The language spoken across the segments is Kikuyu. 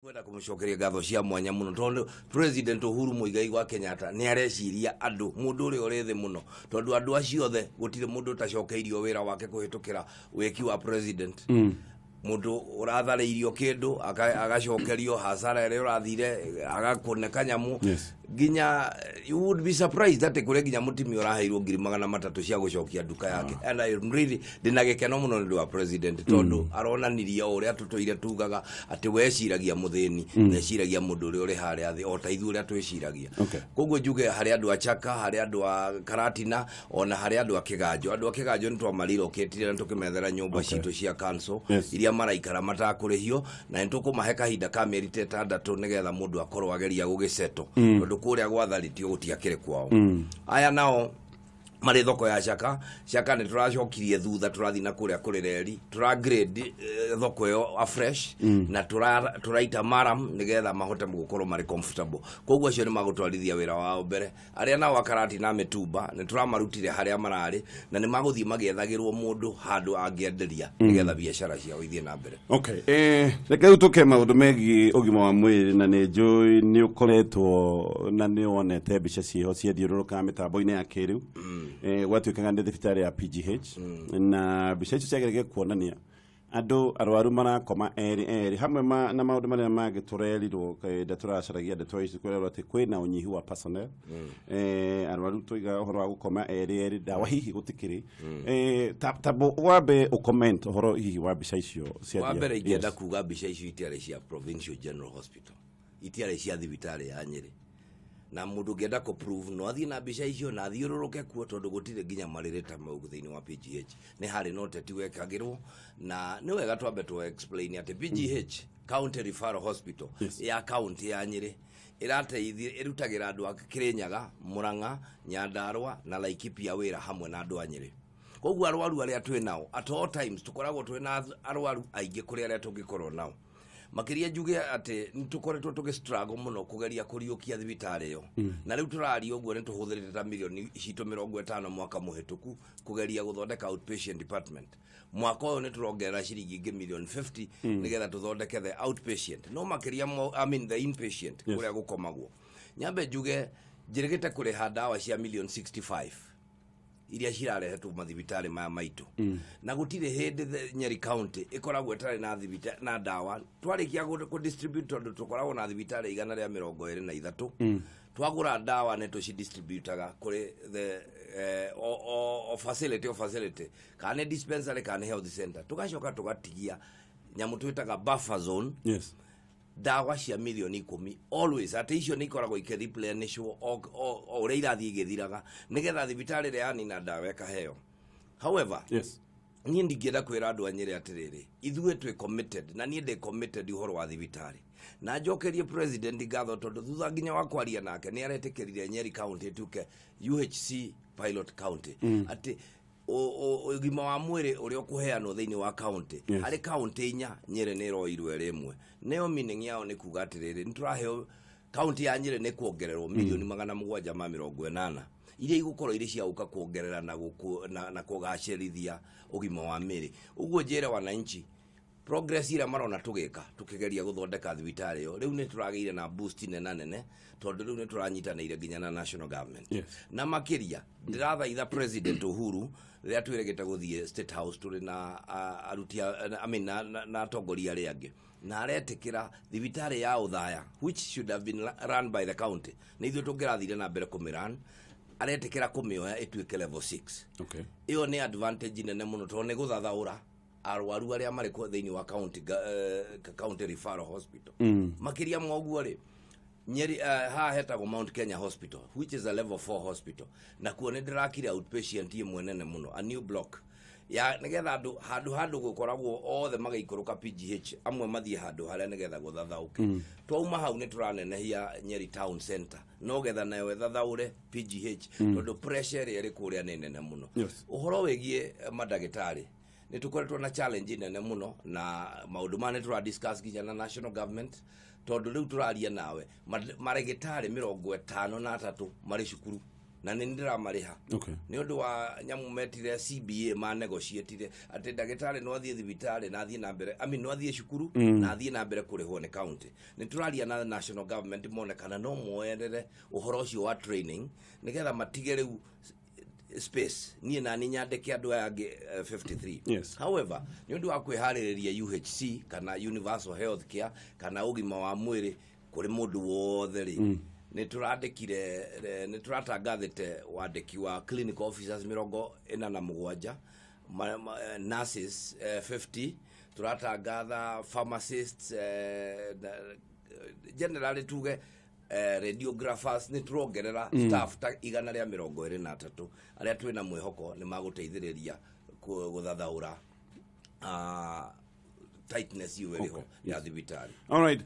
Kwenda kũmũcokeria ngatho cia mwanya mũno tondũ President Uhuru Muigai wa Kenyatta nĩ areciria andũ, mũndũ ũrĩa ũrĩ thĩ mũno, tondũ andũ acio othe gũtirĩ mũndũ ũtacokeirio wĩra wake kũhĩtũkĩra wĩki wa president. Mũndũ ũratharĩirio kĩndũ agacokerio hasara ĩrĩa ũrathire, agakũne kanyamũ. Nginya you would be surprised atĩ kũrĩ nginya mũtumia ũraheirwo 300,000 cia gũcokia nduka yake. And I am really, ndĩna gĩkeno mũno nĩ ũndũ wa president tondũ aronanirie o ũrĩa tũtũire tugaga atĩ weciragia mũthĩni, weciragia mũndũ ũrĩa ũrĩ harĩa thĩ o ta ithuĩ ũrĩa twĩciragia. Koguo njuge harĩ andũ a Chaka, harĩ andũ a Karatina, ona harĩ andũ a Kĩganjo. Andũ a Kĩganjo nĩ twamarelocatire na tũkĩmethera nyũmba citũ cia council iria maraikara matakũrĩhio, na nĩ tũkũmahe kahinda ka mĩeri ta 6 nĩgetha mũndũ akorwo ageria gũgĩceto, tondũ kũrĩa gwatharĩtio gũtiakĩrĩ kwao. Aya nao marĩ thoko ya Chaka. Chaka nĩ tũracokirie thutha, tũrathiĩ na kũrĩa kũrĩ reri, tũra grade thoko ĩyo afresh na tũraita maram nĩgetha mahote gũkorwo marĩ comfortable. Koguo acio nĩ magũtwarithia wĩra wao mbere. Arĩa nao akarati na mĩtumba nĩ tũramarutire harĩa mararĩ na nĩ magũthiĩ magĩethagĩrwo mũndũ handũ angĩenderia nĩgetha biacara ciao ithiĩ na mbere. Okay, reke rĩu tũke maũndũ megiĩ ũgima wa mwĩrĩ, na nĩ njũĩ nĩ ũkoretwo na nĩ wonete mbica ciĩho ciathiũrũrũkaga mĩtambo-inĩ ya kĩrĩu. Gwatuĩkaga nĩ thibitarĩ ya PGH, na mbica icio ciageragia kuonania andũ arwaru marakoma erĩ erĩ hamwe na maũndũ marĩa mangĩ tũrerirwo nda tũracaragia ndeto ici, kwĩrerwo atĩ kwĩna ũnyihu wa personnel, arwaru tũiga ũhoro wa gũkoma erĩ erĩ, ndawa hihi gũtikĩrĩ. Ta wambe ũcomment ũhoro hihi wa mbica icio cia Wa mbere ingĩenda kuga mbica icio itiarĩ cia Provincial General Hospital, itiarĩ cia thibitarĩ ya Nyĩrĩ, na mũndũ ũngĩenda kũ prove no athiĩ na mbica icio na athiũrũrũke kuo, tondũ gũtirĩ nginya marĩrĩ ta mau thĩinĩ wa PGH. Nĩ harĩ na ũteti wekagĩrwo, na nĩ wega twambe tũ explain atĩ PGH, County Referral Hospital ya county ya Nyĩrĩ, ĩrateithia, ĩrutagĩra andũ a Kĩrĩnyaga, Mũrang'a, Nyandarũa na Laikipia wĩra hamwe na andũ a Nyĩrĩ. Koguo arwaru arĩa twĩ nao at all times, tũkoragwo twĩ na arwaru aingĩ kũrĩ arĩa tũngĩkorwo nao. Makĩria njuge atĩ nĩ tũkoretwo tũgĩ struggle mũno kũgeria kũriũkia thibitarĩ ĩyo, na rĩu tũraria ũguo nĩ tũhũthĩrĩte ta mirioni citũ 50 mwaka mũhĩtũku kũgeria gũthondeka outpatient department. Mwaka ũyũ nĩ tũrongerera ciringi ingĩ mirioni 50 nĩgetha tũthondeke the outpatient, no makĩria mo, I mean the inpatient, kũrĩa gũkomagwo. Nyambe njuge njĩrĩgĩte kũrĩha ndawa cia mirioni 65 iria cirarehetwo mathibitarĩ maya maitũ, na gũtirĩ hĩndĩ the Nyeri County ĩkoragwo ĩtarĩ na na ndawa twarĩkia kũ distribute, tondũ tũkoragwo na thibitarĩ 123. Twagũra ndawa nĩ tũcidistributaga kũrĩ the o facility, o facility, kana nĩ dispensary kana nĩ health center, tũgacoka tũgatigia nyamũ twĩtaga buffer zone, ndawa cia mirioni 10 always, atĩ icio nĩ ikoragwo ikĩreplenishwo o ũrĩa irathiĩ igĩthiraga nĩgetha thibitarĩ ĩrĩa yanina ndawa ĩkaheo. However, niĩ ndingĩenda kwĩra andũ a Nyĩrĩ atĩrĩrĩ, ithuĩ twĩ committed, na niĩ ndĩ committed ũhoro wa thibitarĩ, na njokerie president ngatho tondũ thutha nginya wa kwaria nake nĩ aretĩkĩrire Nyeri County ĩtuĩke UHC pilot county, atĩ ũgima wa mwĩrĩ ũrĩa ũkũheanwo thĩinĩ wa county, harĩ county inya, Nyĩrĩ nĩ ĩroirwo ĩrĩ ĩmwe. Nĩyo meaning yao nĩ kuga atĩrĩrĩ, nĩ tũraheo county ya Nyĩrĩ nĩ kuongererwo 780,000,000 iria igũkorwo irĩ cia gũka kuongerera na kũgacĩrithia ũgima wa mĩrĩ. Ũguo njĩre wananchi progress ĩrĩa marona tũgĩka tũkĩgeria gũthondeka thibitarĩ ĩyo, rĩu nĩ tũragĩire na boost nena nene tondũ rĩu nĩ tũranyitanĩire nginya na national government. Na makĩria ndĩrathaitha President Uhuru, rĩrĩa twĩrĩgĩte gũthiĩ State House tũrĩ na aruti I mean, na atongoria arĩa angĩ, na aretĩkĩra thibitarĩ ya Ũthaya, which should have been run by the county, nĩ ithuĩ tũngĩrathire na mbere kũmĩrun, aretĩkĩra kũmĩoya ĩtuĩke level 6. Ĩyo nĩ advantage nene mũno tondũ nĩ gũthathaũra arwaru arĩa marĩ kuo thĩinĩ wa county referral hospital. Makĩria ma ũguo rĩ, Nyeri, haha hetagwo Mount Kenya Hospital, which is a level 4 hospital, na kuo nĩ ndĩrakire outpatient ĩmwe nene mũno, a new block ya nĩgetha andũ handũ gũkoragwo othe magĩikũrũka PGH, amwe mathiĩ handũ harĩa nĩgetha gũthathaũke. Twauma hau nĩ tũranenehia Nyeri Town Center no getha nayo ĩthathaũre PGH, tondũ pressure ĩrĩa ĩrĩ kũrĩa nĩ nene mũno. Ũhoro wĩgiĩ mandagĩtarĩ, nĩ tũkoretwo na challenge nene mũno, na maũndũ maya nĩ tũra discuss nginya na national government, tondũ rĩu tũraria nawe marĩgĩtarĩ 53 marĩ cukuru. Na nĩ ndĩramarĩha nĩ ũndũ wa nyamũ metire CBA ma negotiatire atĩ ndagĩtarĩ no athiĩ thibitarĩ na athiĩ na mbere, I mean, no athiĩ cukuru na athiĩ na mbere kũrĩhwo nĩ county. Nĩ tũraria na national government mone kana no moerere ũhoro ũcio wa training nĩgetha matige rĩu space niĩ nani nyandĩke andũ aya angĩ 53. However, nĩ ũndũ wa kwĩharĩrĩria UHC kana universal health care kana ũgima wa mwĩrĩ kũrĩ mũndũ wothe rĩ, nĩ tũrandĩkire nĩ tũratangathĩte wandĩki wa clinical officers 47, nurses 50, tũratangatha pharmacists, generally tuge radiographers, nĩ tũrongerera staff ta 123 arĩa twĩna mwĩhoko nĩ magũteithĩrĩria gũthathaũra tightness ĩyo ĩrĩho ya thibitarĩ. Alright.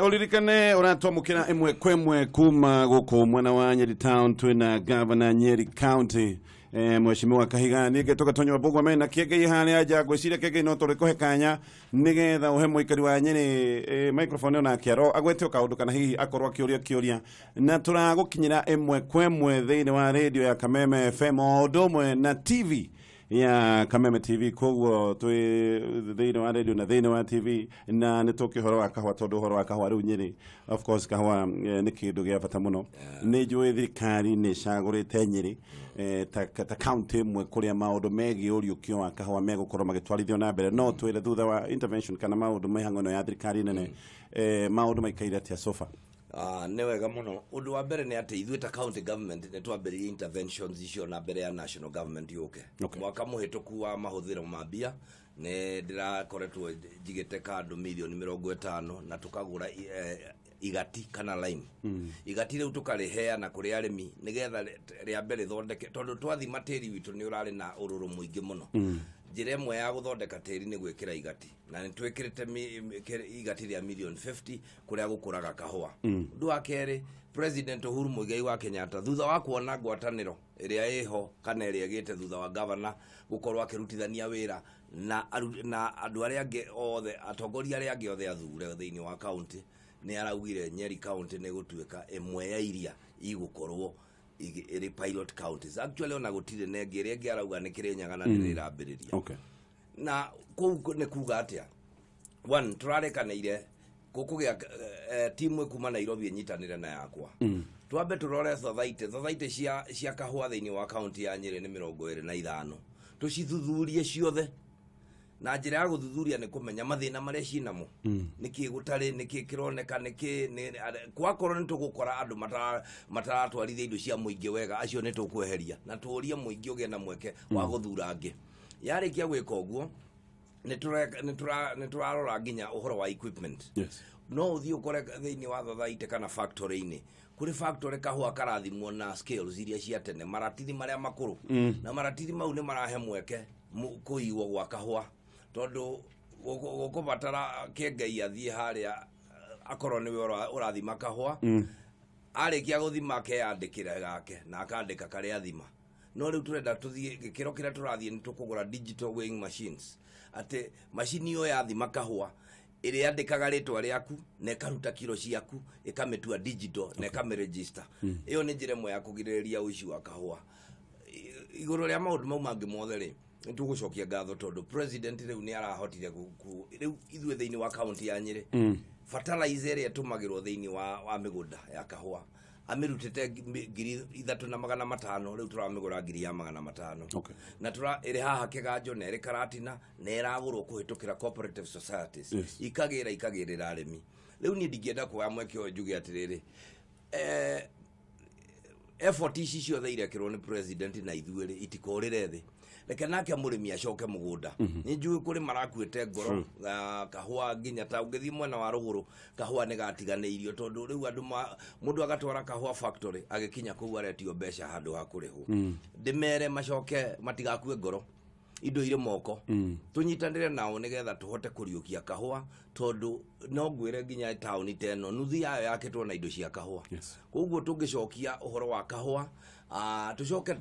Uririkane uratwamukira ĩmwe kwa ĩmwe kuma gũkũ mwena wa Nyeri town, twĩna governor Nyeri County, Mheshimiwa Kahiga. Ningĩ tũgatonywa mbũgwa mena kĩengei harĩa nja. Ngwĩciria kĩengei no tũrĩkũhe kanya nĩgetha ũhe mũikari wa Nyeri microphone ĩyo nake aro agwete o kaũndũ kana hihi akorwo akĩũria kĩũria, na tũragũkinyĩra ĩmwe kwa ĩmwe thĩinĩ wa radio ya Kameme FM o ũndũ ũmwe na TV ya Kameme TV. Koguo twĩ thĩinĩ wa radio na thĩinĩ wa TV, na nĩ tũkĩ ũhoro wa kahũa, tondũ ũhoro wa kahũa rĩu Nyĩrĩ, of course, kahũa nĩ kĩndũ gĩa bata mũno. Nĩ njũĩ thirikari nĩ ĩcagũrĩte Nyĩrĩ ta county ĩmwe kũrĩa maũndũ megiĩ ũriũkio wa kahũa megũkorwo magĩtwarithio na mbere. No twĩre thutha wa intervention kana maũndũ mĩhang'o ĩno ya thirikari nene, maũndũ maikaire atĩa so far? Nĩ wega mũno. Ũndũ wa mbere nĩ atĩ ithuĩ ta county government nĩ twambĩrĩirie interventions icio na mbere ya national government yũke. Mwaka mũhĩtũku wa mahũthĩro ma mbia nĩ ndĩrakoretwo njigĩte kando mirioni 50 na tũkagũra igati kana lime. Igati rĩu tũkarĩheana kũrĩ arĩmi nĩgetha rĩambe rĩthondeke, tondũ twathima tĩri witũ nĩ ũrarĩ na ũrũrũ mũingĩ mũno. Njĩra ĩmwe ya gũthondeka tĩri nĩ gwĩkĩra igati, na nĩ twĩkĩrĩte igati rĩa mirioni 50 kũrĩa gũkũraga kahũa. Ũndũ wa kerĩ, President Uhuru Muigai wa Kenyatta, thutha wa kuona ngwatanĩro ĩrĩa ĩho kana ĩrĩa ĩgĩte thutha wa governor gũkorwo akĩrutithania wĩra na andũ arĩa angĩ othe, atongoria arĩa angĩ othe athure thĩinĩ wa county, nĩ araugire Nyeri County nĩ gũtuĩka ĩmwe ya iria igũkorwo ĩrĩ pilot counties. Actually, ona gũtirĩ na ĩngĩ, ĩrĩa ĩngĩ arauga nĩ Kĩrĩnyaga na nĩ ĩrambĩrĩria. Na kũu nĩ kuga atĩa? One, tũrarekanĩire gũkũgĩa timu ĩkuma Nairobi ĩnyitanĩre na yakwa, twambe tũrore thothaitĩ cia kahũa thĩinĩ wa kaunti ya Nyĩrĩ nĩ 25, tũcithuthurie ciothe. Na njĩra ya gũthuthuria nĩ kũmenya mathĩna marĩa cinamo, nĩkĩ gũtarĩ, nĩkĩ kĩroneka, nĩkĩ gwakorwo nĩ tũgũkora andũ mataratwarithia indo cia mũingĩ wega, acio nĩ tũkweheria na tũũrie mũingĩ ũgĩe na mweke wa gũthura angĩ. Yarĩkia gwĩka ũguo, nĩ tũrarora nginya ũhoro wa equipment. No ũthiĩ ũkore thĩinĩ wa thothaitĩ kana factory-inĩ, kũrĩ factory kahũa karathimwo na scales iria cia tene, maratiri marĩa makũrũ, na maratiri mau nĩ marahe mweke kũiywo gwa kahũa, tondũ gũkũbatara kĩengei athiĩ harĩa akorwo nĩwe ũrathima kahũa, arĩkia gũthima akeyandĩkĩra gake na akandĩka karĩa athima. No rĩu tũrenda tũthiĩ gĩkĩro kĩrĩa tũrathiĩ nĩ tũkũgũra digital weighing machines, atĩ macini ĩyo yathima kahũa ĩrĩa yandĩkaga rĩtwa rĩaku na ĩkaruta kiro ciaku, ĩkamĩtua digital na ĩkamĩregister. Ĩyo nĩ njĩra ĩmwe ya kũgirĩrĩria ũici wa kahũa. Igũrũ rĩa maũndũ mau mangĩ mothe rĩ, nĩ tũgũcokia ngatho tondũ president rĩu nĩ arahotire rĩu ithuĩ thĩinĩ wa kaunti ya Nyĩrĩ, fertilizer ĩrĩa ĩtũmagĩrwo thĩinĩ wa mĩgũnda ya kahũa amĩrutĩte 3,500, rĩu tũramĩgũra 1,500. Na tũra ĩrĩ haha Kĩganjo na ĩrĩ Karatina na ĩragũrwo kũhĩtũkĩra cooperative societies, ikagĩra ikagĩrĩra arĩmi. Rĩu niĩ ndingĩenda kuoya mweke ũyũ njuge atĩrĩrĩ, effort ici ciothe irekĩrwo nĩ president na ithuĩ rĩ, itikorĩre thĩ. Reke nake mũrĩmi acoke mũgũnda. Nĩ njũĩ kũrĩ marakuĩte ngoro. Kahũa nginya ta ũngĩthiĩ mwena wa rũgũrũ, kahũa nĩ gatiganĩirio, tondũ rĩu andũ mũndũ agatwara kahũa factory, agĩkinya kũu aretio mbeca handũ ha kũrĩhwo. Ndĩmere macoke matigakue ngoro, indo irĩ moko, tũnyitanĩre nao nĩgetha tũhote kũriũkia kahũa, tondũ no ngwĩre nginya taũni ta ĩno nuthu yayo yakĩtwo na indo cia kahũa. Koguo tũngĩcokia ũhoro wa kahũa, tũcoke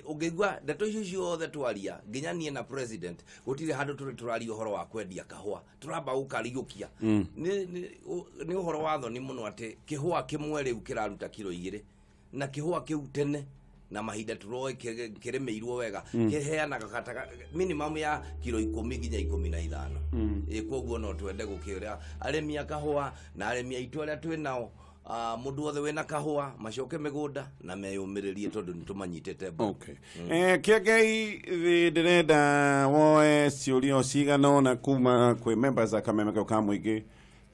ũngĩigua ndeto icio ciothe twaria nginya niĩ na president, gũtirĩ handũ tũrĩ tũraria ũhoro wa kwendia kahũa, tũramba gũkariũkia. Nĩ ũhoro wa thoni mũno atĩ kĩhũa kĩmwe rĩu kĩraruta kiro 2, na kĩhũa kĩu tene Na mahinda turoe kĩrĩmĩirwo wega kĩheanaga kataga minimum ya kiro 10 nginya 15. Koguo no twende gũkĩra arĩmi a kahũa na arĩmi aitũ arĩa twĩ nao, mũndũ wothe wĩna kahũa macoke mĩgũnda na meyũmĩrĩrie tondũ nĩ tũmanyitĩte mbaru. Okay. Kĩengei, ndĩrenda woe ciũria cigana ũna kuma kwĩ members a kameme kau ka mũingĩ,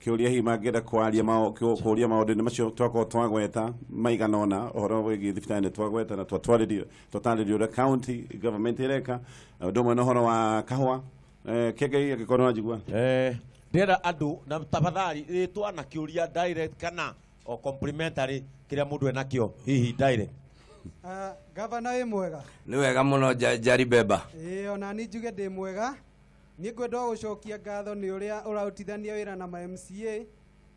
kĩũria hihi mangĩenda kwaria kũria maũndũ-inĩ macio twakorwo twagweta maigana ũna. Ũhoro wĩgiĩ thibitarĩ nĩ twagweta na twatwarĩrio twatarĩrio ũrĩa county government ĩreka ũndũ ũmwe na ũhoro wa kahũa. Kĩengei, angĩkorwo nĩ wanjigua. Ndĩrenda andũ na tafadhali rĩtwa na kĩũria direct kana o complimentary kĩrĩa mũndũ enakĩo hihi direct. Gavana, wĩ mwega? Nĩ wega mũno, Jari Beba. Ĩĩ, ona ni njuge ndĩ mwega. Niĩ ngwenda o gũcokia ngatho nĩ ũrĩa ũrarutithania wĩra na ma MCA.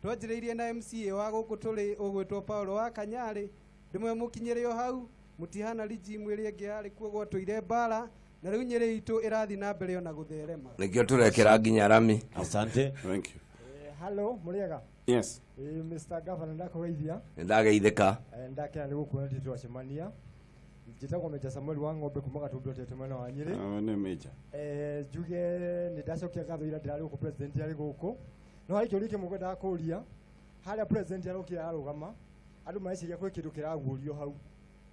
Twanjĩrĩirie na MCA wa gũkũ tũrĩ ũgwĩtwo Paulo wa Kanyarĩ, ndĩmwe mũkinyĩre o hau mũtihana regime ĩrĩa ĩngĩ yarĩ kuo gwatũire mbara, na rĩu Nyĩrĩ itũ ĩrathiĩ na mbere ona gũtherema. Nĩkĩo tũrekĩra nginya rami. Asante. Thank you. Hello, mũrĩega? Yes. Mr. Governor, ndakũgeithia. Nĩ ndageithĩka. Ndakena nĩ gũkuona ndĩ twacemania. Njĩtagwo Meja Samuel wa Ng'ombe kuma Gatũndũ Tete mwena wa Nyĩrĩ. Nĩ Meja. Njuge nĩ ndacokia ngatho ira ndĩrarĩ gũkũ president arĩ gũkũ. No harĩ kĩũria kĩmwe ngwendaga kũũria. Harĩa president arokire arũgama, andũ mareciria kwĩ kĩndũ kĩraguũrio hau.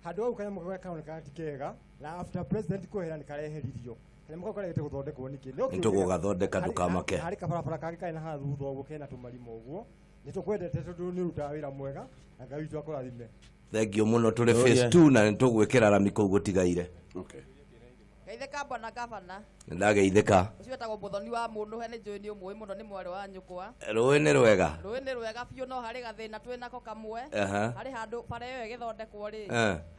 Handũ hau kanyamũ karĩa karonekaga ti kega, na after president kwehera nĩ kareheririo. Kanyamũ kau karegete gũthondekwo nĩkĩ? No Nĩ tũgũgathondeka, ndũkamake. Harĩ kabarabara kangĩ karĩ na haha thutha ũguo kena tũmarima ũguo. Nĩ tũkwendete tondũ nĩ ũrutaga wĩra mwega na Ngai witũ akũrathime. Thank you mũno. Tũrĩ phase 2 na nĩ tũgwĩkĩra rami kũu gũtigaire. Okay. Geithĩka bwana gavana. Nĩ ndageithĩka. Ũcio wetagwo Mũthoni wa Mũnũhe, nĩ njũĩ nĩ ũmũĩ mũno, nĩ mwarĩ wa nyũkwa. Rũĩ nĩ rwega. Rũĩ nĩ rwega biũ, no harĩ gathĩna twĩ nako kamwe. Harĩ handũ bara ĩyo ĩgĩthondekwo rĩ,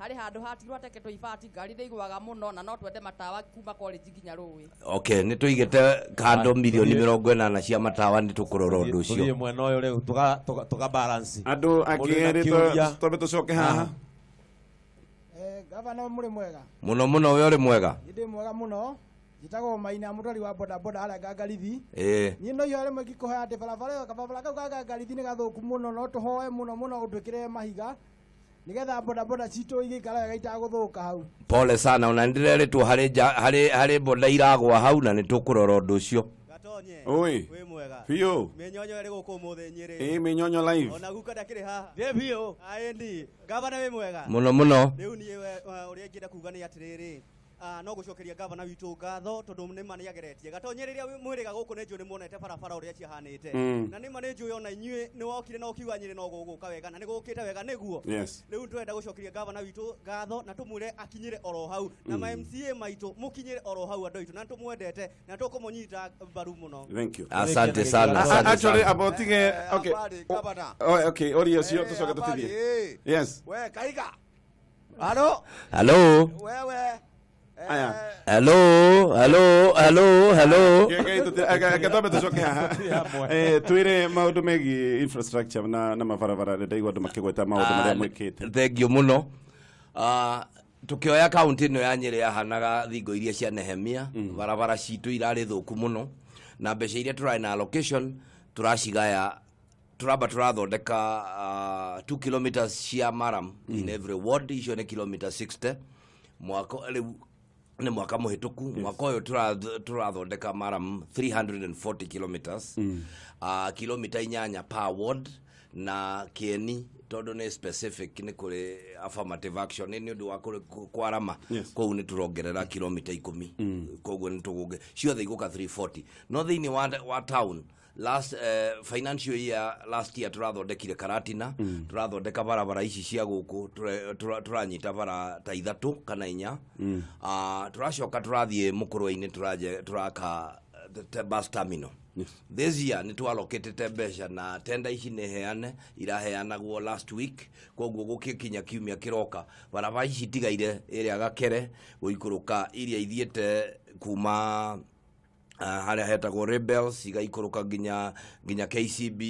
harĩ handũ hatirwo hateketwo ibati, ngari nĩ igũaga mũno, na no twende matawa kuma college nginya rũĩ. Okay, nĩ tũigĩte kando 80 milioni cia matawa, nĩ tũkũrora ũndũ Tũthiĩ ũcio. mwena ũyũ rĩu tũka balance. Andũ Mũndũ angĩ wĩna erĩ kĩũria. twambe tũcoke haha. Gavana, mũrĩ mwega? Mũno mũno, we ũrĩ mwega? Nĩ ndĩ mwega mũno. Njĩtagwo Maina, mũtwari wa bodaboda harĩa Ngangarithi. Niĩ no ihoya rĩmwe ingĩkũhoya atĩ barabara ĩyo, kabarabara kau ka Ngangarithi nĩ gathũku mũno, no tũhoe mũno mũno ũtwĩkĩre mahiga nĩgetha bodaboda citũ igĩikara wega itagũthũka hau. Pole sana, ona nĩndĩrerĩtwo harĩ harĩ boda iragwa hau na nĩ tũkũrora ũndũ ũcio. Gatonye. Oi. Wĩ mwega? Biũ. Mĩnyonyo ĩrĩ gũkũ ũmũthĩ Nyĩrĩ. Ĩ, mĩnyonyo live. Ona guka ndakĩrĩ haha. Ndĩ biũ. Aĩni. Gavana, wĩ mwega? Mũno mũno. Rĩu niĩ ũrĩa ingĩenda kuga nĩ atĩrĩrĩ, no gũcokeria gavana witũ ngatho tondũ nĩma nĩageretie. Gatonye, rĩrĩa mwĩrĩga gũkũ nĩ njũĩ nĩ muonete barabara ũrĩa ciahanĩte. Na nĩma nĩ njũĩ ona inyuĩ nĩ wokire na ũkiuga Nyĩrĩ no gũgũka wega na nĩ gũkĩte wega nĩguo. Yes. Rĩu tũrenda gũcokeria gavana witũ ngatho na tũmwĩre akinyĩre oro hau na ma MCA maitũ mũkinyĩre oro hau andũ aitũ na nĩtũmwendete na tũkũmũnyita mbaru mũno. Thank you. Asante sana, asante Actually, sana. about tige, okay. Habari, gavana. Oh, okay, ori ũcio tũcoke Habari, tũtithie. Yes. We Kaiga. Halo. Hello. Wewe. Aya. Hello, hello, hello, hello. Reke twambe tũcoke haha. Twĩre maũndũ megiĩ infrastructure na mabarabara, ndaigua andũ makĩgweta maũndũ marĩa mwĩkĩte. Thank you mũno. Tukioya kaunti ĩno ya Nyĩrĩ yahanaga thingo iria cia Nehemia. Barabara citũ irarĩ thũku mũno na mbeca iria tũrarĩ na allocation tũracigaya, turamba tũrathondeka 2 kilometers cia maram in every ward, icio nĩ kilomita 60. Mwaka rĩu nĩ mwaka mũhĩtũku, mwaka ũyũ tũrathondeka maram 340 kilometers, kilomita 8 per ward, na kĩeni tondũ nĩ specific nĩ kũrĩ affirmative action nĩ ũndũ wa kwarama kũu nĩ tũrongerera kilomita 10, koguo nĩ tũgũnge ciothe igũka 340. No thĩinĩ wa town, last financial year last year tũrathondekire Karatina, tũrathondeka barabara ici cia gũkũ, tũranyita bara ta ithatũ kana inya. Tũracoka tũrathiĩ mũkũrwe-inĩ, tũraka bus terminal. This year nĩ twalokĩtĩte mbeca na tenda ici nĩ heane iraheanagwo last week, koguo gũgĩkinya kiumia kĩroka barabara ici itigaire ĩrĩa Gakere gũikũrũka iria ithiĩte kuma harĩa hetagwo Rebels igaikũrũka nginya KCB,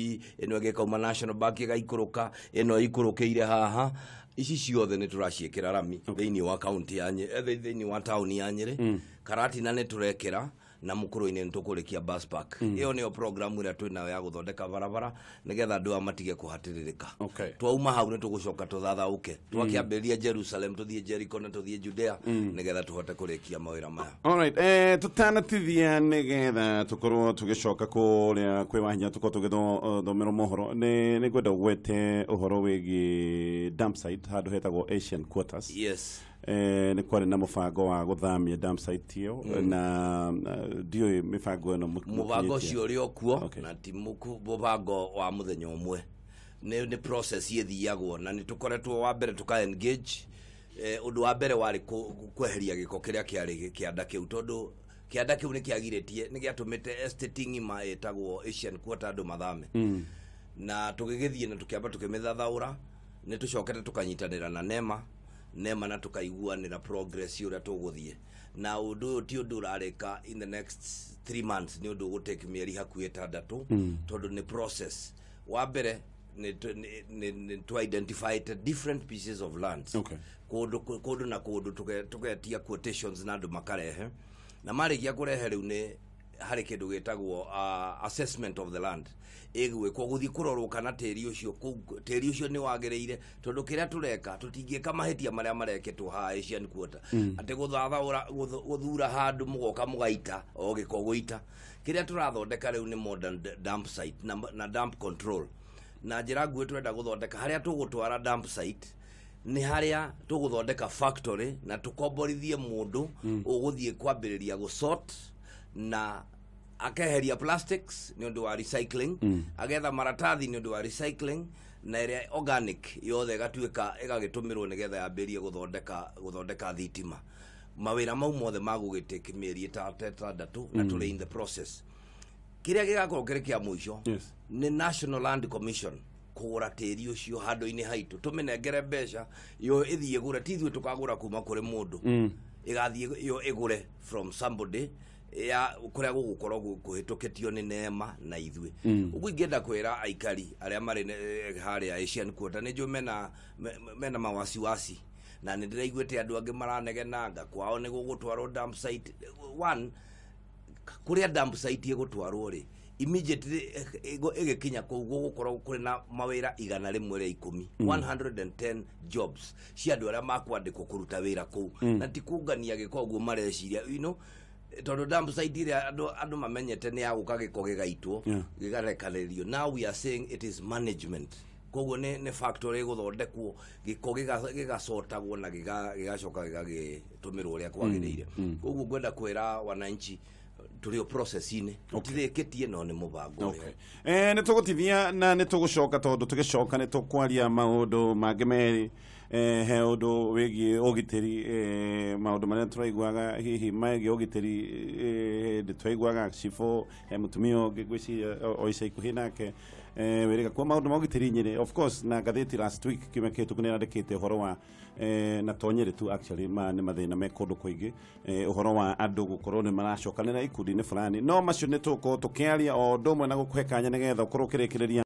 ĩno ĩgĩkauma National Bank ĩgaikũrũka, ĩno ĩikũrũkĩire haha, ici ciothe nĩ tũraciĩkĩra rami thĩinĩ wa kaunti ya Nyĩrĩ, thĩinĩ wa taũni ya Nyĩrĩ. Karatina nĩ tũrekĩra Na Mukuruini nĩ tũkũrĩkia bus park. Ĩyo nĩyo program ĩrĩa twĩnayo ya gũthondeka barabara nĩgetha andũ aya matige kũhatĩrĩrĩka. Twauma hau nĩ tũgũcoka tũthathaũke, twakĩambĩrĩria Jerusalem, tũthiĩ Jericho na tũthiĩ Judea nĩgetha tũhote kũrĩkia mawĩra maya. Alright, tutanatithia nigetha tukorwo tugicoka kuria kwi Wahinya, tukorwo tugithomerwo mohoro, nĩ ngwenda ũgwete ũhoro wĩgiĩ dump site handũ hetagwo Asian Quarters. Yes. Nĩ kwarĩ na mũbango wa gũthamia dump site ĩyo na ndiũĩ mĩbango ĩno Mũbango mũkinyĩtie. Ũcio ũrĩ o kuo. Na ti mũbango wa mũthenya ũmwe, nĩ process ĩthiagwo na nĩ tũkoretwo wa mbere tũka engage. Ũndũ wa mbere warĩ kweheria gĩko kĩrĩa kĩarĩ kĩanda kĩu, tondũ kĩanda kĩu nĩ kĩagirĩtie, nĩ gĩatũmĩte estate ng'ima ĩtagwo Asian Quarter andũ mathame. Na tũgĩgĩthiĩ na tũkĩamba tũkĩmĩthathaũra. Nĩ tũcokete tũkanyitanĩra na NEMA na tũkaiguanĩra progress ũrĩa tũgũthiĩ na ũndũ ũyũ. Ti ũndũ ũrarĩka in the next 3 months, nĩ ũndũ ũgũtake mĩeri hakuhĩ 6, tondũ nĩ process. Wa mbere nĩ tũ identify different pieces of land, kũndũ kũndũ na kũndũ, tũgetia quotations na andũ makarehe, na marĩkia kũrehe rĩu nĩ harĩ kĩndũ gĩtagwo assessment of the land ĩgwĩkwo, gũthiĩ kũrorwo kana tĩri ũcio tĩri ũcio nĩ wagĩrĩire, tondũ kĩrĩa tũreka tũtingĩka mahĩtia marĩa mareketwo haha Asian Quarter, atĩ gũthathaũra gũthura handũ mũgoka mũgaita o gĩko gũita. Kĩrĩa tũrathondeka rĩu nĩ modern dump site na dump control. Na njĩra nguhĩ, tũrenda gũthondeka harĩa tũgũtwara dump site nĩ harĩa tũgũthondeka factory na tũkomborithie mũndũ ũgũthiĩ kwambĩrĩria gũsort na akeheria plastics nĩ ũndũ wa recycling, agetha maratathi nĩ ũndũ wa recycling, na ĩrĩa organic yothe ĩgatuĩka ĩgagĩtũmĩrwo nĩgetha yambĩrĩrie gũthondeka thitima. Mawĩra mau mothe magũgĩtĩki mĩeri 6 na tũrĩ in the process. Kĩrĩa gĩgakorwo kĩrĩ kĩa mũico nĩ National Land Commission kũgũra tĩri ũcio handũ-inĩ haitũ, tũmĩnengere mbeca yo ĩthiĩ ĩgũre, ti ithuĩ tũkagũra kuma kũrĩ mũndũ. Ĩgathiĩ yo ĩgũre from somebody ya kũrĩa gũgũkorwo kũhĩtũkĩtio nĩ NEMA na ithuĩ. Ũguo ingĩenda kwĩra aikari arĩa marĩ harĩa Asian Quarter, nĩ njũĩ mena mawasiwasi na nĩ ndĩraiguĩte andũ angĩ maranegenanga kwao nĩ gũgũtwarwo dump site. One, kũrĩa dump site ĩgũtwarwo rĩ, immediately ĩgĩkinya kũu gũgũkorwo kũrĩ na mawĩra 110, 110 jobs cia andũ arĩa makwandĩkwo kũruta wĩra kũu, na ti kũngania gĩko ũguo mareciria, tondũ dump site ĩrĩa andũ mamenyete nĩ ya gũka gĩko gĩgaitwo, gĩgarekanĩrio. Now we are saying it is management. Koguo nĩ factory ĩgũthondekwo, gĩko gĩgacotagwo na gĩgacoka gĩgagĩtũmĩrwo ũrĩa kwagĩrĩire. Koguo ngwenda kwĩra wananchi tũrĩ o process-inĩ, tũtirĩkĩtie, no nĩ mũbango ũrĩa. Nĩ tũgũtithia na nĩ tũgũcoka, tondũ tũgĩcoka nĩ tũkwaria maũndũ mangĩ merĩ. He ũndũ wĩgiĩ ũgitĩri, maũndũ marĩa tũraiguaga hihi megiĩ ũgitĩri, hĩndĩ twaiguaga cibũ he mũtumia ũngĩ ngwĩciria o ica ikuhĩ nake wĩrĩga kuo maũndũ ma ũgitĩri Nyĩrĩ, of course, na ngathĩti last week, kiumia kĩhĩtũku, nĩ yandĩkĩte ũhoro wa na to Nyĩrĩ tu actually, ma nĩ mathĩna me kũndũ kũingĩ, ũhoro wa andũ gũkorwo nĩ maracokanĩra ikundi-inĩ fulani. No macio nĩ tũgũkorwo tũkĩaria o ũndũ ũmwe na gũkũhe kanya nĩgetha ũkorwo ũkĩrĩkĩrĩria.